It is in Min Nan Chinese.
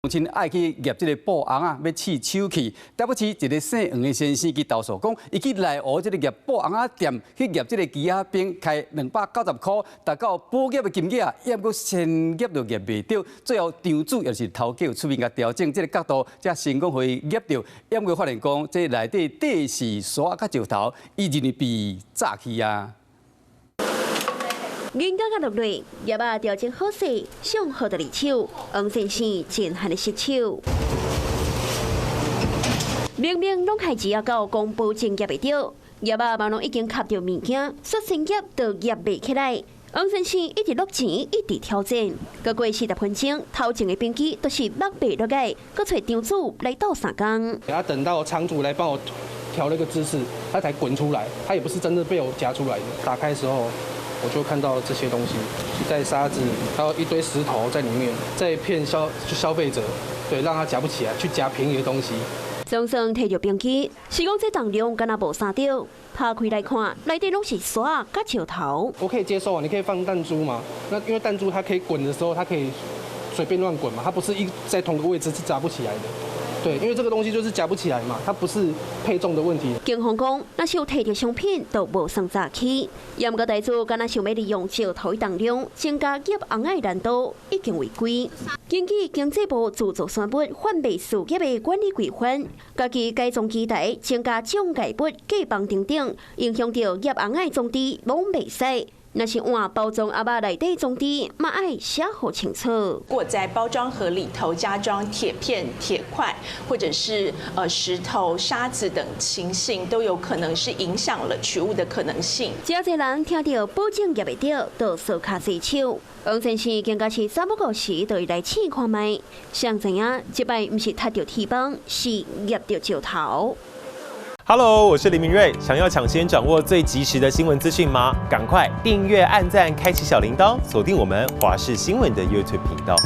親愛去攑這个布尪仔，欲試手氣。台北市一个姓黃的先生去投訴，講伊去內湖這个攑布尪仔店去攑這个枝仔冰，開290箍，達到保額的金額，猶閣先攑就攑袂著，最後場主也是頭家有出面共調整這个角度，才成功予伊攑著。猶閣發現講，這內底底是沙佮石頭，伊認為被詐去啊。銀角仔落來，葉仔調整好勢，上好佇手，黃先生震撼的失手。明明攏開錢仔到，講保證攑袂著，葉仔嘛攏已經夾著物件，煞先攑就攑袂起來。黃先生一直落錢，一直挑戰，閣過40分鐘，頭前的冰機都是落袂落來，閣揣場主來鬥相共。要等到場主來幫我調那個姿勢，它才滾出來。它也不是真的被我夾出來的。打開的時候，我就看到這些東西，帶沙子，還有一堆石頭在裡面，在騙消費者，對，讓他夾不起來，去夾便宜的東西。總算提著冰機，是講這重量敢若無啥著，拍開來看，內底攏是沙佮石頭。我可以接受啊，你可以放彈珠嘛？那因為彈珠它可以滾的時候，它可以隨便亂滾嘛，它不是一在同個位置是夾不起來的。對，因為這個東西就是夾不起來嘛，它不是配重的問題。警方講，若是有提著商品，就無算詐欺。猶毋過業主敢若想欲利用石頭重量增加夾尪仔難度，已經違規。根據經濟部著作權物販賣事業的管理規範，家己改裝機台、增加障礙物、隔板等等，影響著夾尪仔裝置，攏袂使。若是換包裝盒仔內底裝置，嘛愛寫予清楚。如果在包裝盒裡頭加裝鐵片、鐵塊，或者是石頭、沙子等情形，都有可能是影響了取物的可能性。誠濟人聽著保證攑袂著，就趖跤洗手。黃先生更加是三不五時就會來試看覓，誰知影這擺毋是踢著鐵板，是攑著石頭。 Hello，我是林明瑞。想要搶先掌握最及時的新聞資訊嗎？趕快訂閱、按讚、開啟小鈴鐺，鎖定我們華視新聞的 YouTube 頻道。